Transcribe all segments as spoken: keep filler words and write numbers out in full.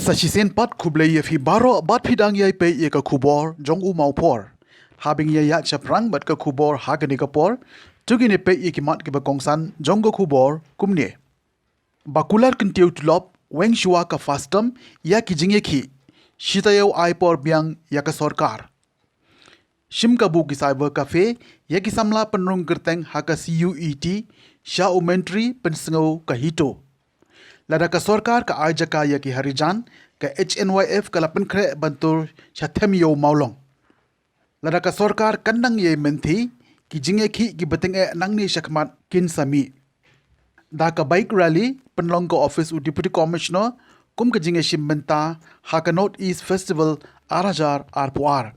Ta shisien pat khublei ïa phi baroh bad phi dang ïai peit ïa ka khubor jong u Mawphor. Haba ngin ïa ïaid shaphrang bad ka khubor ha kane ka por, to ngin ïa peit ïa ki mat kiba kongsan jong ka khubor kumne. Ba kular kyntiew tulop weng shuwa ka FASTOM ïa ki jingïakhih, shi taïew ai por biang ïa ka sorkar. Shim kabu ki cyber cafe ïa ki samla pynrung kyrteng ha ka CUET, sha u Myntri Pynsngew ka HITO. Lada ka sorkar ka ai jaka ïa ki Harijan, ka HNYF ka la pynkhreh ban tur sha Them Ïew Mawlong. Lada ka sorkar kan nang ïai mynthi, ki jingïakhih kiba tyngeh nangne shakhmat kin sa mih. Da ka bike rally pynlong ka office u Deputy Commissioner kum ka jingïashim bynta ha ka North East Festival ar hajar arphew ar.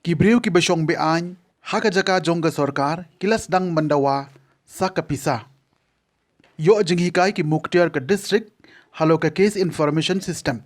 Ki briew kiba shong be-aiñ ha ka jaka jong ka sorkar ki la sdang ban dawa sa ka pisa. Ïoh jinghikai ki muktiar ka district halor ka case information system.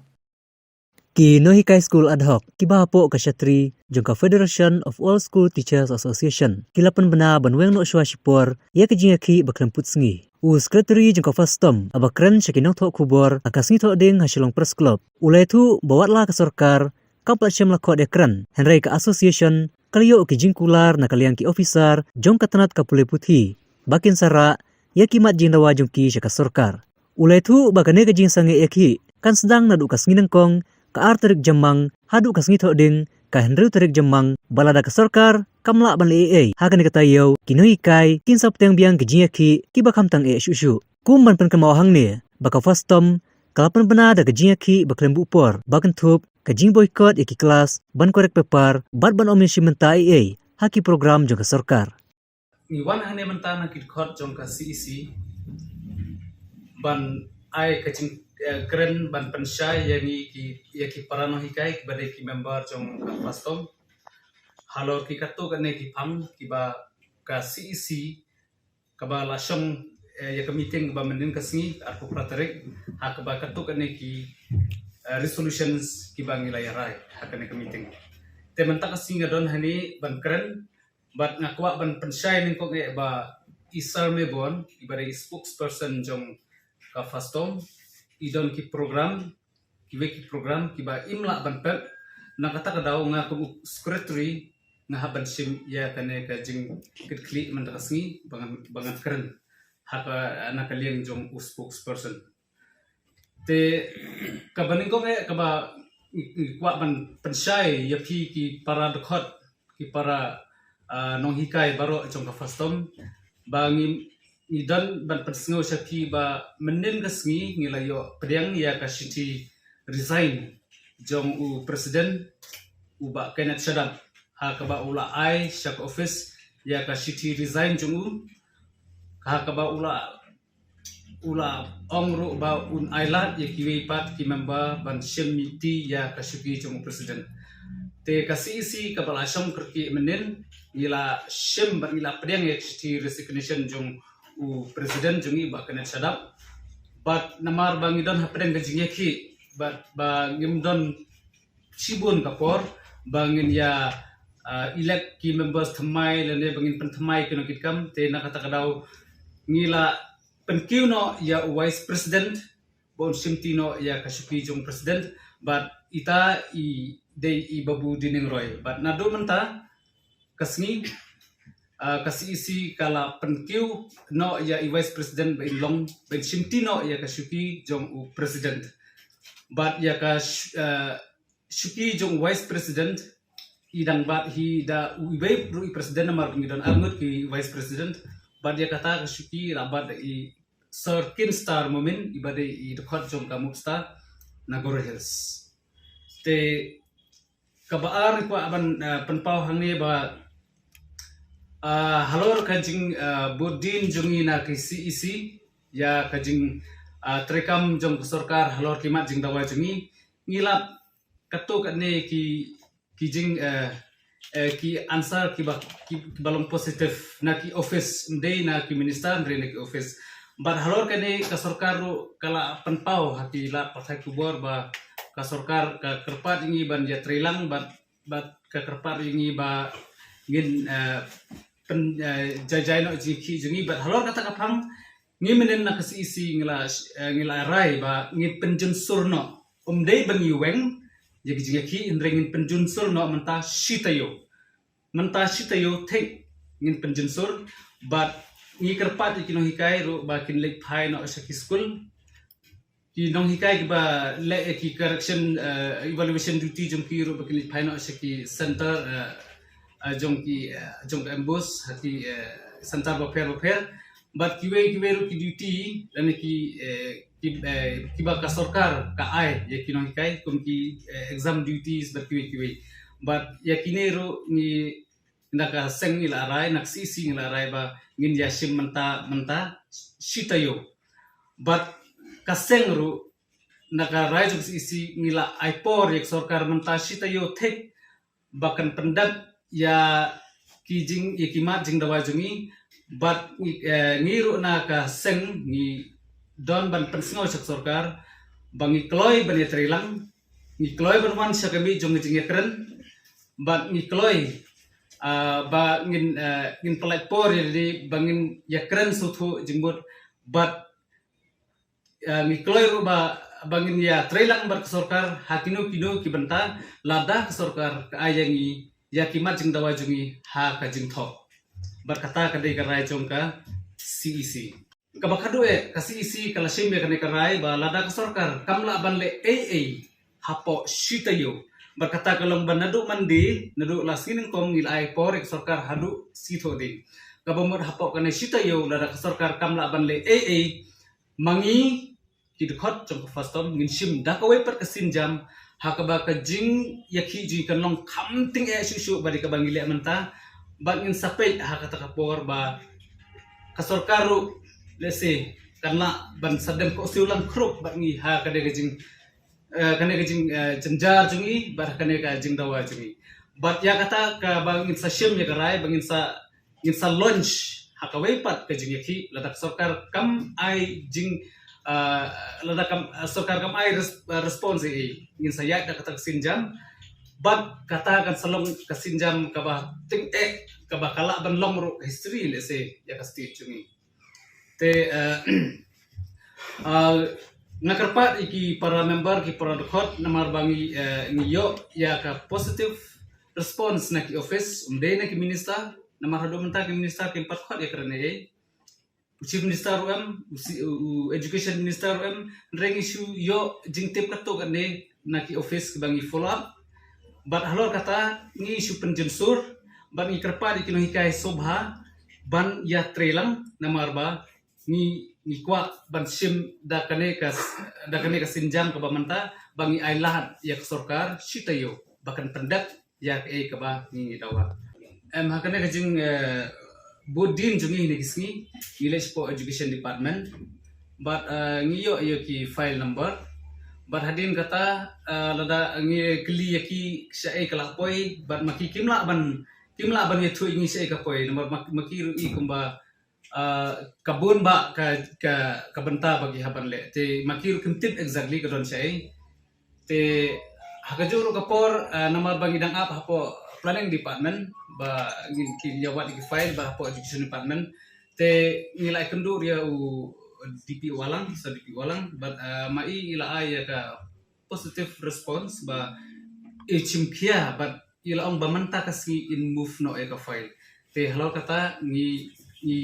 Ki nonghikai skul ad hoc kiba hapoh ka shatri jong ka Federation of All School Teachers Association ki la pynbna ban weng noh shuwa shipor ïa ka jingïakhih ba khlem put sngi. U Secretary jong ka FASTOM haba kren sha ki nongthoh khubor ha ka sngi Thohdieng ha Shillong Press Club, u la ïathuh ba watla ka sorkar kam pat shym la khot ïakren, hynrei ka association ka la ïoh ki jingkular na ka liang ki officer jong ka tnat ka pule puthi ba kin sa rah ïa ki mat jingdawa jong ki sha ka sorkar. U la ïathuh ba kane ka jingsangeh ïakhih kan sdang naduh ka sngi nyngkong, ka ar tarik Jymmang, haduh ka sngi Thohdieng, ka hynriew tarik Jymmang, ba lada ka sorkar kam lah ban leh ei ei ha kane ka taïew, ki nonghikai kin sa bteng biang ki jingïakhih kiba kham tang eh shuh shuh. Kum ban pynkynmaw hangne ba ka FASTOM ka la pynbna da ka jingïakhih ba khlem buh por ba kynthup, ka jingboycott ïa ki klas, ban correct paper bad ban ym ïashim bynta ei ei ha ki program jong ka sorkar. Ngi wan hangne mynta na ki dkhot jong ka CEC ban ai ka jing, eh, kren ban pynshai ïa ngi ki, ïa ki para nonghikai kiba dei ki member jong ka FASTOM halor ki katto katne ki phang kiba ka CEC kaba la shong, eh, ïa ka meeting kaba mynnin ka sngi, arphew phra tarik, ha kaba katto katne ki, eh, resolutions kiba ngi la ïarai ha kane ka meeting. Te mynta ka sngi nga don hangne ban kren bad nga kwah ban pynshai nyngkong eh ba i Sir Mebon, iba dei i spokesperson jong ka FASTOM, i don ki program, kiwei ki program kiba im lah ban pep. Na kata ka daw nga kum u secretary nga hap ban shim ïa kane ka jingkitkhlieh mynta ka sngi ba ngan, ba ngan kren ha ka, na ka liang jong u spokesperson. Te kaba nyngkong eh kaba ngi, ngi kwah ban pynshai ïa phi ki para dkhot, ki para, ah, nonghikai baroh jong ka FASTOM, ba ngi, ngi don ban pynsngew sha phi ba mynnin ka sngi ngi la ïoh pdiang ïa ka shithi resign jong u president, u Bah Kenneth Shadap, ha kaba u la ai sha ka office ïa ka shithi resign jong u, ha kaba u la, u la ong ruh ba un ai lad ïa kiwei pat ki member ban shim miti ïa ka shuki jong u president. Te ka CEC kaba la shong kyrkieh mynnin, ngi la shim bad ngi la pdiang ïa ka shithi resignation jong u president jong ngi, Bah Kenneth Shadap. Bad namar ba ngi don hapdeng ka jingïakhih bad ba ngim don shibun ka por ba ngin ïa, ah, elect ki members thymmai lane ba ngin pynthymmai ki nongkitkam, te na kata ka daw ngi la pynkiew noh ïa u vice president ba un shimti noh ïa ka shuki jong u president, bad ita i dei i Babu Dining Roy. Bad naduh mynta ka sngi, ah, ka CEC ka la pynkiew noh ïa i vice president ba in long, ba in shimti noh ïa ka shuki jong u president. Bad ïa ka sh-, ah, shuki jong u vice president i dang bat hi da u iwei ruh i president, namar ngi don arngut ki vice president. Bad ïa kata ka shuki la bat da i Sir Kinstar Momin, iba dei i dkhot jong ka MUPSTAR na Garo Hills. Te kaba ar kwah ban, ah, pynpaw hangne ba, ah, halor ka jing, ah, bud din jong ngi na ki CEC ïa ka jing, ah, treikam jong ka sorkar halor ki mat jingdawa jong ngi, ngi lap katto katne ki, ki jing, eh, eh, ki answer kiba, ki, kiba long positive na ki office, ym dei na ki minister, ym dei na ki office. Bad halor kane ka sorkar ruh ka la pynpaw ha ki lad pathai khubor ba ka sorkar ka kyrpad ïa ngi ban ïatreilang, bad, bad ka kyrpad ïa ngi ba ngin, eh, pyn, eh, jai jai noh jingkhih jong ngi. Bad halor kata ka phang ngi mynnin na ka CEC ngi la, eh, ngi la rai ba ngin pynjynsur noh Um dei ba ngi weng ïa ki jingïakhih, hynrei ngin pynjynsur noh mynta shi taïew. Mynta shi taïew thik ngin pynjynsur. Bad ngi kyrpad ïa ki nonghikai ruh ba kin leit phai noh sha ki skul. Ki nonghikai kiba leh ïa ki correction, eh, evaluation duty jong ki ruh ba kin leit phai noh sha ki center, eh, eh, jong ki, eh, jong ka MBOSE, ha ki, eh, center bapher bapher. Bad kiwei kiwei ruh ki duty lane ki, eh, ki, eh, kiba ka sorkar ka ai ïa ki nonghikai, kum ki, eh, exam duties bad kiwei kiwei. Bad ïa kine ruh ngi, na ka seng ngi la rai, na ka CEC ngi la rai ba ngin ïa shim mynta, mynta shi taïew. Bad ka seng ruh, na ka rai jong ka CEC ngi la ai por ïa ka sorkar mynta shi taïew thik ba kan pyndep ïa ki jing, ïa ki mat jingdawa jong ngi. Bad ngi, eh, ngi ruh na ka seng ngi don ban pynsngew sha ka sorkar ba ngi kloi ban ïatreilang, ngi kloi ban wan sha ka miej jong ka jingïakren, bad ngi kloi, ah, ba ngin, eh, ngin pyllait por ïa lade ba ngin ïakren sngewthuh jingmut, bad, eh, ngi kloi ruh ba, ba ngin ïatreilang bad ka sorkar ha kino kino ki bynta, lada ka sorkar ka ai ïa ngi ïa ki mat jingdawa jong ngi ha ka jingthok. Bad kata ka dei ka rai jong ka CEC. Kaba khadduh eh, ka CEC ka la shim ïa kane ka rai ba lada ka sorkar kam lah ban leh ei ei hapoh shi taïew. Bad kata ka long ba naduh Monday, naduh la sngi nyngkong ngi la ai por ïa ka sorkar haduh Sngi Thohdieng. Kaba mut hapoh kane shi taïew lada ka sorkar kam lah ban leh ei ei, ma ngi ki dkhot jong ka FASTOM ngin shim da kawei pat ka sienjam ha kaba ka jingïakhih jong ngi kan long kham tyngeh shuh shuh bad ïa kaba ngi leh mynta. Bad ngin sa peit ha kata ka por ba ka sorkar ruh, let's say, kan lah ban sa dem koh siew lang khrup bad ngi ha kane ka jing, eh, kane ka jing, eh, jynjar jong ngi bad ha kane ka jingdawa jong ngi. Bad ïa kata kaba ngin sa shim ïa ka rai ba ngin sa, ngin sa launch ha kawei pat ka jingïakhih lada ka sorkar kam ai jing, ah, lada kam, ah, sorkar kam ai res-, ah, response ei ei, ngin sa ïaid da kata ka sienjam. Bad kata kan sa long ka sienjam kaba tyngeh, kaba ka lah ban long ruh history, let's say, ïa ka state jong ngi. Te, eh, ah, nga kyrpad ïa ki para member, ki para dkhot, namar ba ngi, eh, ngi ïoh ïa ka positive response na ki office, um dei na ki minister, namar haduh mynta ki minister kim pat khot ïakren ei ei. U Chief Minister ruh em, u si-, u Education Minister ruh em, hynrei ngi shu ïoh jingtip katto katne na ki office kiba ngi follow up. Bad halor kata ngi shu pynjynsur, bad ngi kyrpad ïa ki nonghikai sngewbha ban ïatreilang, namar ba ngi, ngi kwah ban shim da kane ka, da kane ka sienjam kaba mynta ba ngi ai lad ïa ka sorkar shi taïew ba kan pyndep ïa kaei kaba ngi dawa. Em, ha kane ka jing, eh, bud dien jong ngi ha kine ki sngi, ngi leit shapoh Education Department. Bad, eh, ngi ïoh ïa ki file number. Bad hadien kata, eh, lada ngi kylli ïa ki shaei ka la poi, bad ma ki kim lah ban, kim lah ban ïathuh ïa ngi shaei ka poi. Namar ma, ma ki ruh i kumba, ah, ka bun bah ka, ka, ka bynta ba ki hap ban leh. Te ma ki ruh kim tip exactly ka don shaei. Te ha kajuh ruh ka por, ah, namar ba ngi dang ap hapoh planning department, ba ngin, ki ïa wad ïa ki file ba hapoh education department. Te ngi la ïakynduh ïa u DPO Alang, sa DPO Alang, bad, ah, ma i i la ai ïa ka positive response ba i chim khia bad i la ong ba mynta ka sngi in move noh ïa ka file. Te halor kata ngi, ngi,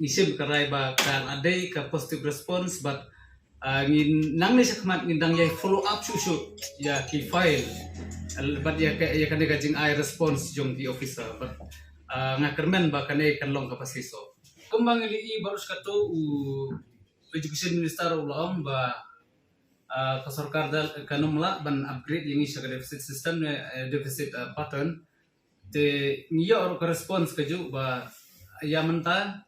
ngi shim ka rai ba ka la dei ka positive response bad, ah, ngi nangne shakhmat ngin dang ïai follow up shuh shuh ïa ki file. Al-, bad ïa ka, ïa kane ka jingai response jong ki officer bad, ah, nga kyrmen ba kane kan long kaba shisha. Kumba ngi la ïohi baroh shi katta u education minister u la ong ba ah, ka sorkar da kan ym lah ban upgrade ïa ngi sha ka deficit system ne, eh, deficit, ah, pattern. Te ngi ïoh ruh ka response kajuh ba ïa mynta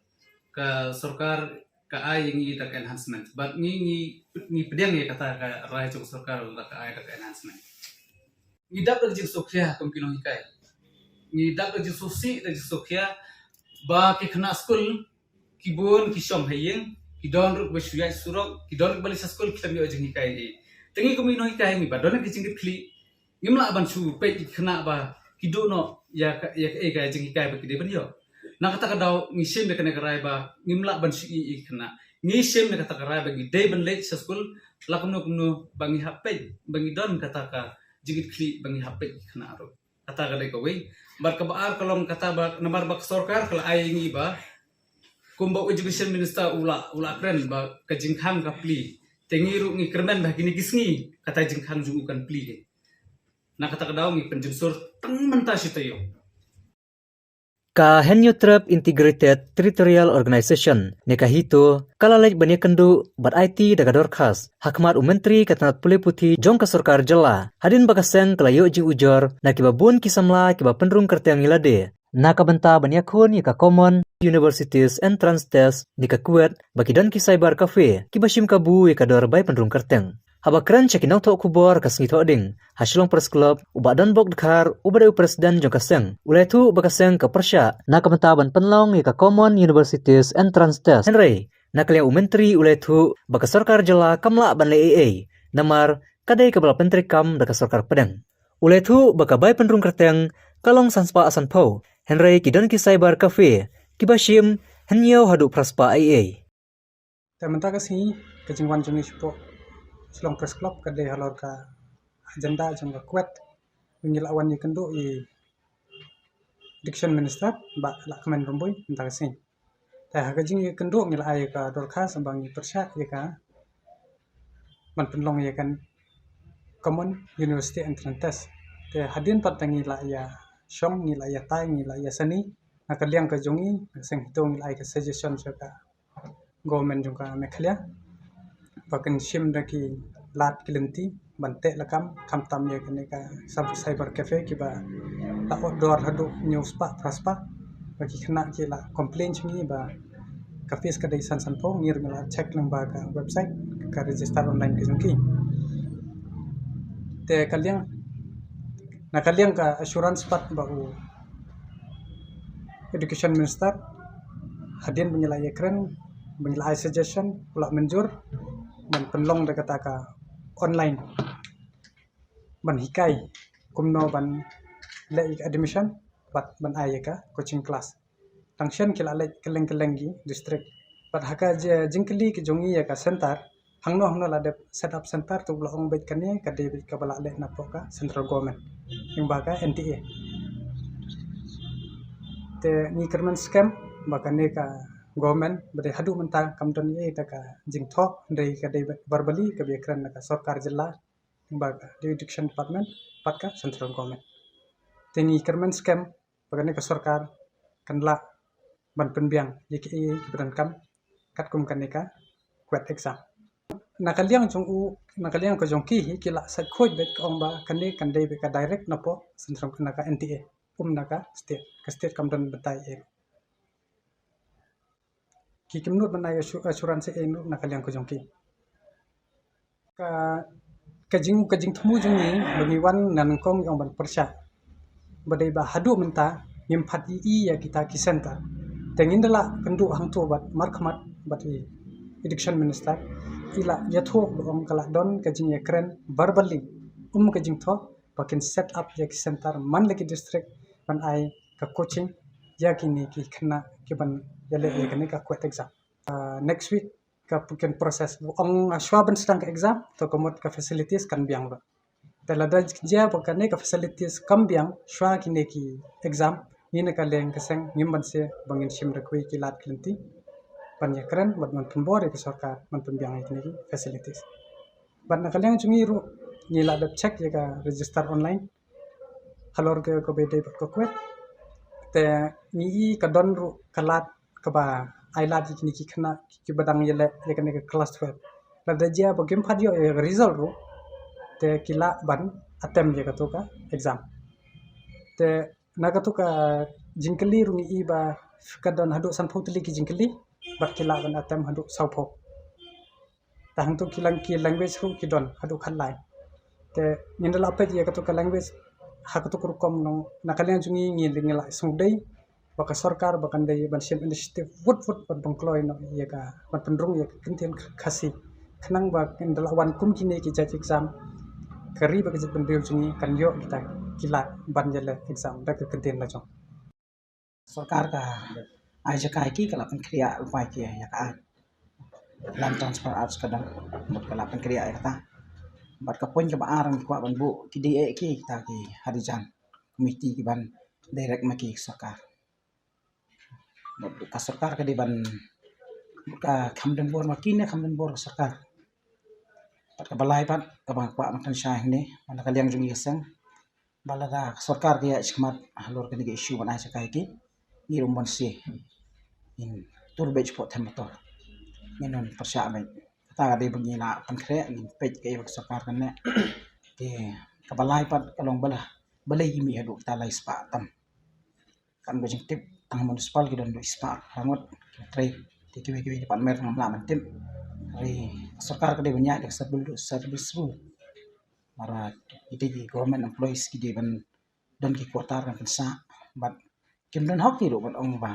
ka sorkar ka ai ïa ngi da ka enhancement. Bad ngi, ngi, ngi pdiang ïa kata ka rai jong ka sorkar da ka ai da ka enhancement. Ngi dap da ka jingsngewkhia kum ki nonghikai. Ngi dap da ka jingsngewsih, da ka jingsngewkhia ba ki khynnah skul ki bun ki shong ha ïing, ki don ruh kiba shu ïaid surok, ki don ruh kiba leit sha skul, ki lem ïoh jinghikai ei. Te ngi kum ki nonghikai ngi ba don ki jingkitkhlieh, ngim lah ban shu peit ki khynnah ba ki duh noh ïa ka, ïa ka, ïa ka jinghikai ba ki dei ban ïoh. Na kata ka daw ngi shim ïa kane ka rai ba ngim lah ban shu ïeh ïa ki khynnah. ngi shim na kata ka rai ba ngi dei ban leit sha skul, la kumno kumno ba ngi hap peit, ba ngi don kata ka jingkitkhlieh ba ngi hap peit ki khynnah ruh. Kata ka dei kawei. Bad kaba ar ka long kata ba namar ba ka sorkar ka la ai ïa ngi ba kumba u education minister u la, u la kren ba ka jingkhang ka plie. Te ngi ruh ngi kyrmen ba ha kine ki sngi kata jingkhang jong u kan plie. Na kata ka daw ngi pynjynsur tang mynta shi taïew. Ka Hynñiewtrep Integrated Territorial Organization ne ka HITO ka la leit ban ïakynduh bad aiti da ka dorkhas ha khmat u Myntri ka tnat pule puthi jong ka sorkar jylla, hadien ba ka seng ka la ïoh jingujor na kiba bun ki samla kiba pynrung kyrteng ïa lade na ka bynta ban ïakhun ïa ka Common Universities Entrance Test ne ka KUET, ba ki don ki cyber cafe kiba shim kabu ïa ka dor bai pynrung kyrteng. Haba kren sha ki nongthoh khubor ka Sngi Thohdieng ha Shillong Press Club, u Bah Donbok Dkhar, uba dei u president jong ka seng, u la ïathuh ba ka seng ka pyrshah na ka bynta ban pynlong ïa ka Common Universities Entrance Test. Hynrei na ka liang u Myntri u la ïathuh ba ka sorkar jylla kam lah ban leh ei ei, namar ka dei kaba la pyntreikam da ka sorkar pdeng. U la ïathuh ba ka bai pynrung kyrteng ka long san spah sanphew, hynrei ki don ki cyber cafe kiba shim hynñiew haduh phra spah ei ei. Te mynta ka sngi ka jingwan jong ngi shapoh Shillong Press Club ka dei halor ka agenda jong ka KUET. Ngi la wan ïakynduh ïa Education Minister Bah Lahkmen Rymbui mynta ka sngi. Te ha ka jingïakynduh ngi la ai ïa ka dorkhas ba ngi pyrshah ïa ka ban pynlong ïa ka Common University Entrance Test. Te hadien pat te ngi la ïa shong, ngi la ïa tai, ngi la ïa sani, na ka liang ka jong ngi, na ka seng HITO ngi la ai ka suggestion sha ka government jong ka Meghalaya ba kan shim da ki lad ki lynti ban teh lakam, khamtam ïa kane ka cyber cafe kiba la ot dor haduh hynñiew spah phra spah. Ba ki khynnah ki la complain sha ngi ba ka fees ka dei san sanphew, ngi ruh ngi la check lyngba ka website, ka register online ka jong ki. Te ka liang, na ka liang ka assurance pat ba u Education Minister, hadien ba ngi la ïakren, ba ngi la ai suggestion, u la mynjur ban pynlong da kata ka online ban hikai kumno ban leh ïa ka admission bad ban ai ïa ka coaching class. Tang shen ki la leit kylleng kylleng ki district. Bad ha ka jingkylli ki jong ngi ïa ka center, hangno hangno la dep set up center, te u la ong beit kane ka dei beit kaba la leh napoh ka central government, lyngba ka N T A. Te ngi kyrmen skhem ba kane ka government ba dei haduh mynta kam don ei ei ta ka jingthoh, hynrei ka dei beit verbally kaba ïakren na ka sorkar jylla, lyngba ka education department bad ka central government. Te ngi kyrmen skhem ba kane ka sorkar kan lah ban pynbiang ïa kiei kiei kiba donkam katkum kane ka KUET exam. Na ka liang jong u, na ka liang ka jong ki hi ki la sait khuid beit ka ong ba kane kan dei beit ka direct napoh central, na ka N T A, um na ka state, ka state kam don bynta ei ei. Ki kim nud ban ai assu-, assurance ei ei na ka liang ka jong ki. Ka, ka jing, ka jingthmu jong ngi ba ngi wan na nyngkong ngi ong ban pyrshah ba dei ba haduh mynta ngim pat ïohi ïa kita ki center. Te ngin da lah kynduh hangto bad markhmat bad i education minister, i la ïathuh ba ong ka la don ka jingïakren verbally, um ka jingthoh ba kin set up ïa ki center man la ki district ban ai ka coaching ïa kine ki khynnah kiban ïaleh ïa kane ka KUET exam. Ah, next week ka kin process, ong, ah, shuwa ban sdang ka exam to ka mut ka facilities kan biang ruh. Te lada jia ba kane ka facilities kam biang shuwa kine ki exam, ngi na ka liang ka seng ngim banse ba ngin shim da kiwei ki lad ki lynti ban ïakren bad ban pynbor ïa ka sorkar ban pynbiang ïa kine ki facilities. Bad na ka liang jong ngi ruh ngi la dep check ïa ka register online halor ka, kaba dei bad ka KUET. Te ngi i ka don ruh ka lad kaba ai lad ïa kine ki khynnah kiba dang ïaleh ïa kane ka class twelve. Lada jia ba kim pat ïoh ïa ka result ruh, te ki lah ban attempt ïa kato ka exam. Te na kato ka jingkylli ruh ngi i ba ka don haduh sanphew tylli ki jingkylli bad ki lah ban attempt haduh sawphew. Te hangto ki lang-, ki language ruh ki don haduh khatlai. Te ngin da lah peit ïa kato ka language ha kato ka rukom, nong, na ka liang jong ngi ngi la sngewdei ba ka sorkar ba kan dei ban shim initiative wut wut ban pynkloi noh ïa ka, ban pynrung ïa ka kyntien Khasi, khnang ba ngin da lah wan kum kine ki jait exam, ka ri bad ka jaitbynriew jong ngi kan ïoh kita ki lad ban ïaleh exam da ka kyntien la jong. Sorkar ka ai jaka ïa ki, ka la pynkhriah upai ki ïa ka ai. Land Transfer Act ka dang, bad ka la pynkhreh ïa kata. Bad ka point kaba ar ngi kwah ban buh ki dei eh ki kita ki Harijan Committee ki ban direct ma ki sorkar. Bad ka sorkar ka dei ban, ka kham don bor ma ki ne kham don bor ka sorkar. Bad kaba lai pat kaba nga kwah ban pynshai hangne, man la ka liang jong ngi ka seng, ba lada ka sorkar ka ïaid shakhmat halor kane ka issue ban ai jaka ïa ki, ngi ruh ban sngewthuh. Ngin tur beit shapoh them motor. Ngin ym pyrshah beit. Kata ka dei ba ngi la pynkhreh, ngin peit kaei ba ka sorkar kan leh. Te kaba lai pat ka long ba la, balei ngi mih haduh kita lai spah tam. Kan ba jingtip tang municipal ki don haduh spah arngut ki trei. Te kiwei kiwei department ngam lah ban tip. Hynrei ka sorkar ka dei ban ïaid da ka service, service rule. Mara ki dei ki government employees ki dei ban don ki quarter kan pynsah. Bad kim don hok ki ruh ban ong ba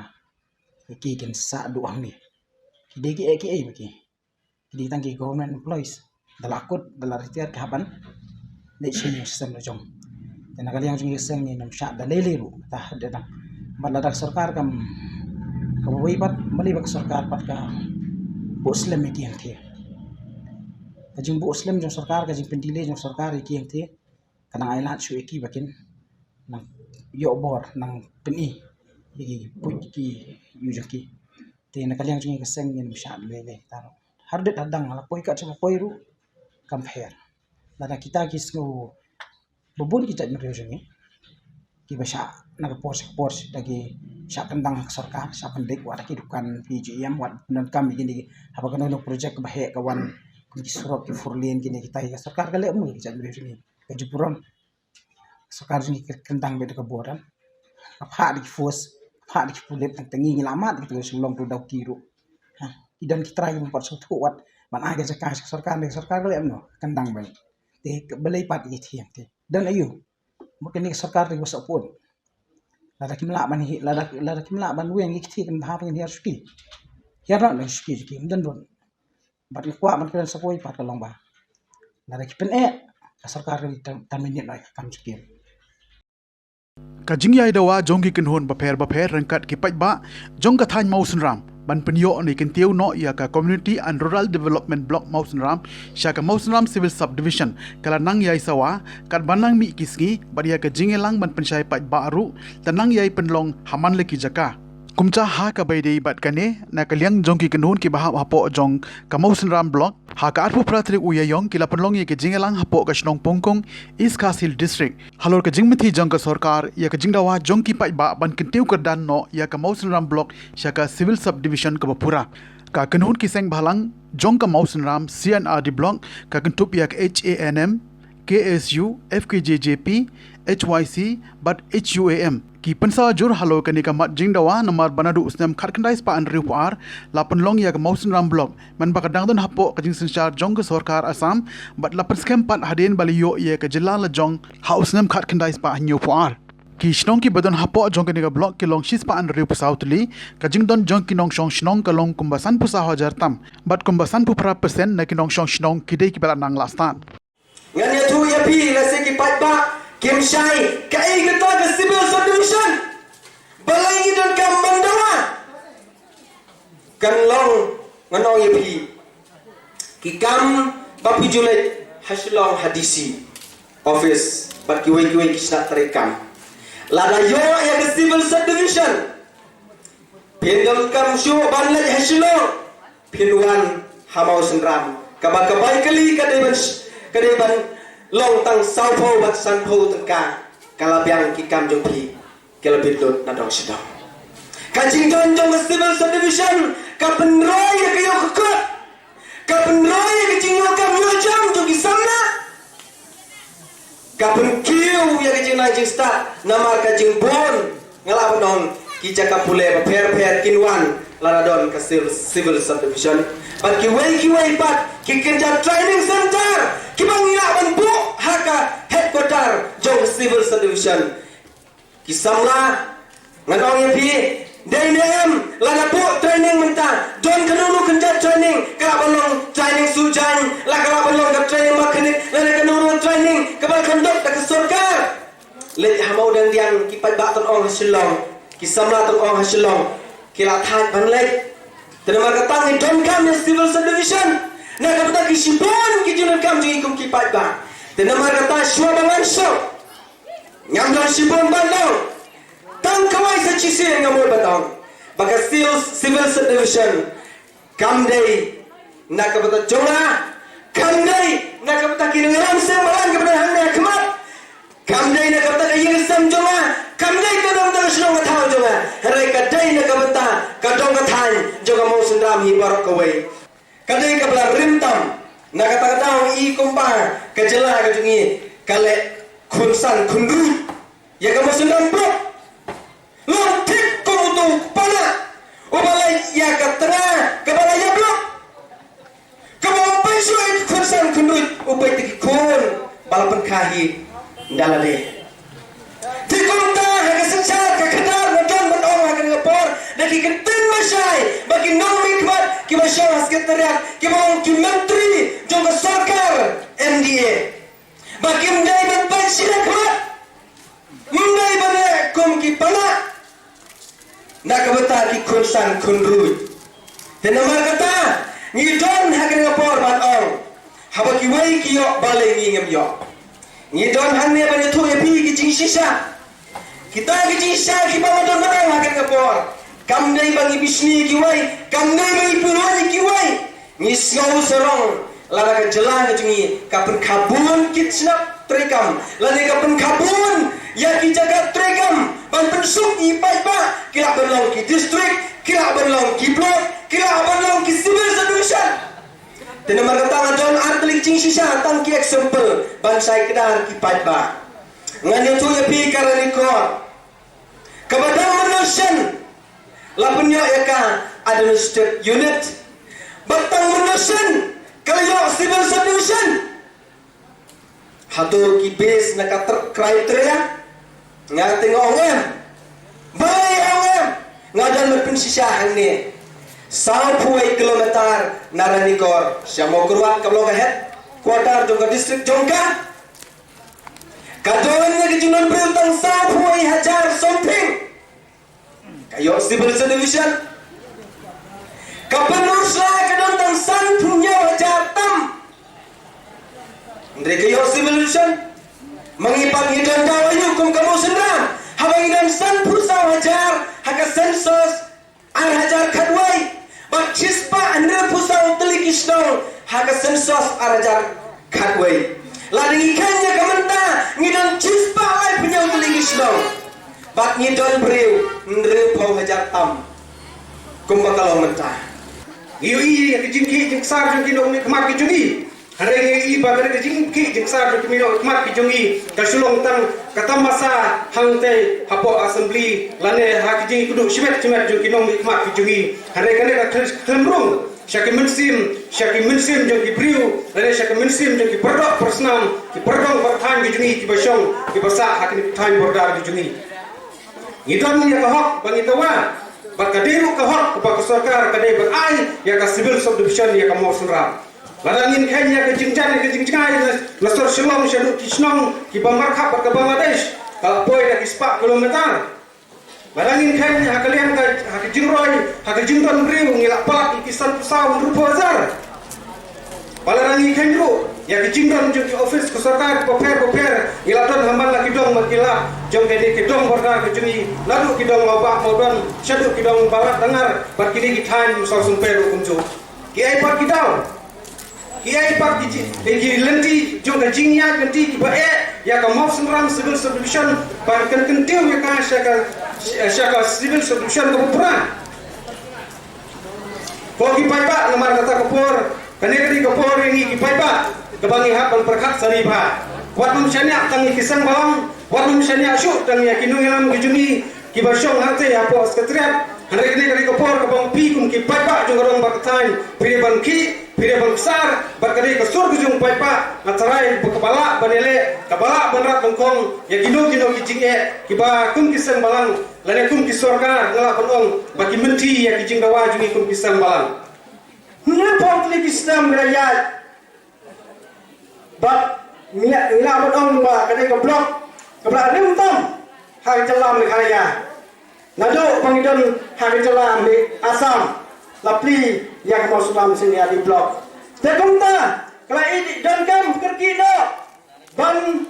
ki kin sah duh hangne. Ki dei ki eh ki eh ba ki. Ki dei tang ki government employees. Da la kut, da la retire ki hap ban leit sha ïing sha sem la jong. Te na ka liang jong ngi ka seng ngin ym shah da lei lei ruh, ta da dang. Bad lada ka sorkar kam, kaba wei pat, balei ba ka sorkar pat ka buh slem ïa ki hangthie. Ka jingbuh slem jong sorkar, ka jingpyndelay jong sorkar ïa ki hangthie, ka nang ai lad shuh ïa ki ba kin nang ïoh bor, nang pyni ïa ki, put ki ïa jong ki. Te na ka liang jong ngi ka seng ngin ym shah lei lei. Tang haduh hadang la poi kat sha poi ruh kam pher. Lada kita ki sngew, ba bun ki jaitbynriew jong ngi kiba shah na ka por sha ka por, da ki shah kyndang ha ka sorkar, shah pyndik wat ha ki dukan P G M, wat pyndonkam ïa kine ki, haba kano kano project kaba heh ka wan, kum ki surok, ki four lane, kine kita, ka sorkar ka leh kumno ïa ki jaitbynriew jong ngi? Ka ju burom. Sorkar jong ngi ka kyndang beit da ka bor, ka phah da ki force, ka phah da ki pulit, tang ngi ngi la mad da ki, tang shu long tu da ki ruh. Ha, ki don ki trai ban pat sngewthuh wat ban ai ka jaka sha ka sorkar, ne ka sorkar ka leh kumno, kyndang beit. Te balei pat ïa ki thiang te, don aïu? Mut kane ka sorkar te ka ba sopun. Lada kim lah ban hi, lada, lada kim lah ban weng ïa ki thiang, kan bha ban hiar shuki. Hiar noh da shuki jong ki, ym don ruh. Bad nga kwah ban kren sa kawei pat ka long ba lada ki pyneh, ka sorkar ka dei ban terminate noh ïa ka kam jong ki. Ka jingïai dawa jong ki kynhun bapher bapher ryngkat ki paidbah jong ka thaiñ Mawsynram ban pynïoh ne kyntiew noh ïa ka Community and Rural Development Block Mawsynram sha ka Mawsynram Civil Subdivision ka la nang ïai sawa, katba nang mih ki sngi, bad ïa ka jingïalang ban pynshai paidbah ruh la nang ïai pynlong ha man la ki jaka. Kumta ha kaba ïadei bad kane, na ka liang jong ki kynhun kiba hap hapoh jong ka Mawsynram Block, ha ka arphew phra tarik u Ïaïong ki la pynlong ïa ka jingïalang hapoh ka shnong Pongkong, East Khasi Hills District, halor ka jingmynthih jong ka sorkar ïa ka jingdawa jong ki paidbah ban kyntiew kyrdan noh ïa ka Mawsynram Block sha ka Civil Subdivision kaba pura. Ka kynhun ki seng bhalang jong ka Mawsynram C and R D Block, ka kynthup ïa ka H A N M, K S U, F K J J P, H Y C bad H U A M, ki pynsawa jur halor kane ka mat jingdawa, namar ba naduh u snem khatkhyndai spah hynriewphew ar la pynlong ïa ka Mawsynram Block, mynba ka dang don hapoh ka jingsynshar jong ka sorkar Assam, bad la pynskhem pat hadien ba la ïoh ïa ka jylla lajong ha u snem khatkhyndai spah hynñiewphew ar. Ki shnong kiba don hapoh jong kane ka block ki long shispah hynriewphew saw tylli, ka jingdon jong ki nongshong shnong ka long kumba sanphew saw hajar tam, bad kumba sanphew phra percent na ki nongshong shnong ki dei kiba la nang la stad. Ngan ïathuh ïa phi, lehse ki paidbah kim shai kaei kata ka civil subdivision. Balei ngi donkam ban dawa? Kan long, ngan ong ïa phi, ki kam ba phi ju leit ha Shillong ha D C office bad kiwei kiwei ki shnat treikam. Lada ïoh ïa ka civil subdivision, phin donkam shuh ban leit ha Shillong, phin wan ha Mawsynram. Kaba ka bai kali ka dei ban sh-, ka dei ban long tang sawphew bad sanphew tyngka. Ka la biang ki kam jong phi, ka la bit lut na dong sha dong. Ka jingdon jong ka civil subdivision ka pynroi ïa ka ïoh ka kot. Ka pynroi ïa ka jingïoh kam ïoh jam jong ki samla. Ka pynkiew ïa ka jingnang jingstad, namar ka jingbun, nga lah ban ong, ki jaka pule bapher bapher kin wan lada don ka civil, civil subdivision. Bad kiwei kiwei pat ki kynja training center kiba ngi lah ban buh ha ka headquarter jong ka civil subdivision. Ki samla, ngan ong ïa phi, dei ne em, lada buh training mynta, don kano kano kynja training, ka lah ban long training suh jaiñ, la ka lah ban long ka training mechanic, lane kano kano training kaba la kham dok da ka sorkar. Leit ha Mawdangdiang, ki paidbah tang ong ha Shillong, ki samla tang ong ha Shillong, ki la thait ban leit. Te namar kata ngi donkam ïa civil subdivision na ka bynta ki shibun ki jingdonkam jong ngi kum ki paidbah. Te namar kata shuwa ba ngan suk, ngam don shibun ban ong, tang kawei sa shisien nga mut ban ong ba ka civil, civil subdivision kam dei na ka bynta jong nga, kam dei na ka bynta ki nongïalam seng bhalang kiba don hangne ha khmat, kam dei na ka bynta ka ïing ka sem jong nga, kam dei na ka bynta ka shnong ka thaw jong nga, hynrei ka dei na ka bynta ka dong ka thaiñ jong ka Mawsynram hi baroh kawei. Ka dei kaba la rim tam. Na kata ka daw i kumba ka jylla ka jong ngi ka leh khun san khun ruh ïa ka Mawsynram Block. Long thik kum uto u paidbah uba leh ïa ka tnga kaba la ïa block. Kaba u peit shuh ïa ki khun san khun ruh, u peit ïa ki khun ba la pynkha hi da lade. Te kumta ha ka synshar ka khadar nga don ban ong ha kane ka por da ki ktien ba shai ba ki nongmihkhmat kiba shong ha secretariat kiba long ki myntri jong ka sorkar M D A ba kim dei ban peit shi lak khmat. Ym dei ban leh kum ki paidbah na ka bynta ki khun san khun ruh. Te namar kata ngi don ha kane ka por ban ong, haba kiwei ki ïoh balei ngi ngim ïoh. Ngi don hangne ban ïathuh ïa phi ki jingshisha. Kita ki jingshisha kiba nga don ban ong ha kane ka por, kam dei ba ngi bishni ïa kiwei, kam dei ba ngi pynwan ïa kiwei. Ngi sngew sarong lada ka jylla ka jong ngi ka pynkha bun ki tnat treikam lane ka pynkha bun ïa ki jaka treikam ban pynsuk ïa ki paidbah, ki lah ban long ki district, ki lah ban long ki block, ki lah ban long ki civil subdivision. Te namar kata nga don ar tylli ki jingshisha, tang ki example ban shai kdar ki paidbah. Ngan ïathuh ïa phi ka Ranikor. Kaba dang mynno shen la pynïoh ïa ka administrative unit. Bad tang mynno shen ka la ïoh civil subdivision. Hato ki base na ka ter-, criteria? Nga te nga ong em. Balei ong em? Nga don ban pynshisha hangne. Sawphew wei kilometer na Ranikor sha Mawkyrwat kaba long ka headquarter jong ka district jong ka. Ka don ïa ka jingdon briew tang sawphew wei hajar something. Ka ïoh civil subdivision. Ka Pynursla ka don tang sanphew hynñiew hajar tam. Hynrei ka ïoh civil subdivision. Ma ngi pat ngi don daw aïu kum ka Mawsynram haba ngi don sanphew saw hajar ha ka census ar hajar khatwei bad shispah hynriewphew saw tylli ki shnong ha ka census ar hajar khatwei. Lada ngi kheiñ ïa ka mynta ngi don shispah laiphew hynñiew tylli ki shnong bad ngi don briew hynriewphew hajar tam. Kumba ka long mynta ngi ïohi ïa ka jingkhih jingksar jong ki nongmihkhmat ki jong ngi. Hynrei ngi ïohi ba ka jingkhih jingksar jong ki nongmihkhmat ki jong ngi ka shu long tang ka tamasa hangtei hapoh assembly lane ha ki jingïakynduh shimet shimet jong ki nongmihkhmat ki jong ngi. Hynrei kane ka khlem rung sha ki mynsiem, sha ki mynsiem jong ki briew lane sha ki mynsiem jong ki pardoh parsnam, ki pardong parthaiñ ki jong ngi kiba shong kiba sah ha kine ki thaiñ border ki jong ngi. Ngi don ïa ka hok ba ngi dawa bad ka dei ruh ka hok ba ka sorkar ka dei ban ai ïa ka civil subdivision ïa ka Mawsynram. Lada ngin kheiñ ïa ka jingjan ïa ka jingjngai na, na sor Shillong shaduh ki shnong kiba markhap bad ka Bangladesh ka la poi da ki spah kilometer. Lada ngin kheiñ ha ka liang ka, ha ka jingroi, ha ka jingdon briew ngi la palat ïa ki sanphew saw hynriewphew hajar. Ba lada ngi kheiñ ruh ïa ka jingdon jong ki office ka sorkar bapher bapher ngi la don ha man la ki dong bad ki lad jong kine ki dong border ka jong ngi, naduh ki dong Mawbah Mawdon shaduh ki dong Balat Dangar bad kine ki thaiñ Mawsynram ruh kumjuh. Ki ai pat ki daw, ki ai pat ki ji-, ki lynti jong ka jingïaid lynti kiba eh ïa ka Mawsynram Civil Subdivision ban kynkyntiew ïa ka sha ka, sha ka Civil Subdivision kaba pura. Ko ki paidbah, namar kata ka por, kane ka dei ka por ïa ngi ki paidbah kaba ngi hap ban pyrkhat sani bha. Wat nym shaniah tang ïa ki seng balang, wat nym shaniah shuh tang ïa ki nongïalam ki jong ngi kiba shong hangtei hapoh Secretariat. Hynrei kane ka dei ka por kaba phi kum ki paidbah jong ka dong bad ka thaiñ phi dei ban khih, phi dei ban ksar bad ka dei ka sur ka jong u paidbah. Nga tharai ba kaba lah ban ïaleh, kaba lah ban rat ban khong ïa kino kino ki jingeh kiba kum ki seng balang lane kum ki sorkar nga lah ban ong ba ki mynthi ïa ki jingdawa jong ngi kum ki seng balang. Ngi pom tylli ki snem ngi la ïaid bad ngi la, ngi lah ban ong ba ka dei ka block kaba la rim tam ha ka jylla Meghalaya. Naduh ba ngi don ha ka jylla Me-, Assam, la plie ïa ka Mawsynram C and D Block. Te kumta ka la ïoh donkam kyrkieh noh ban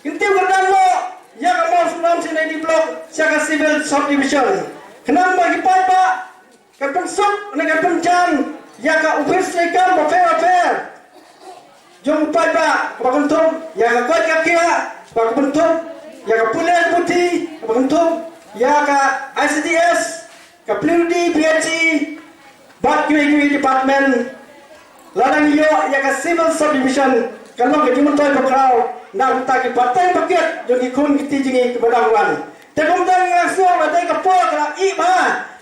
kyntiew kyrdan noh ïa ka Mawsynram C and D Block sha ka Civil Subdivision. Khnang ba ki paidbah kan pynsuk ne kan pynjan ïa ka ophis treikam bapher bapher jong u paidbah, kaba kynthup ïa ka koit ka khiah, kaba kynthup ïa ka pule ka puthi, kaba kynthup ïa ka I C D S, ka P W D, P H E, bad kiwei kiwei department. Lada ngi ïoh ïa ka Civil Subdivision, kan long ka jingmyntoi bakhraw na ka bynta ki pateng bakit jong ki khun ki kti jong ngi kiba dang wan. Te kumta nga sngew ba dei ka por ka la ïeh bha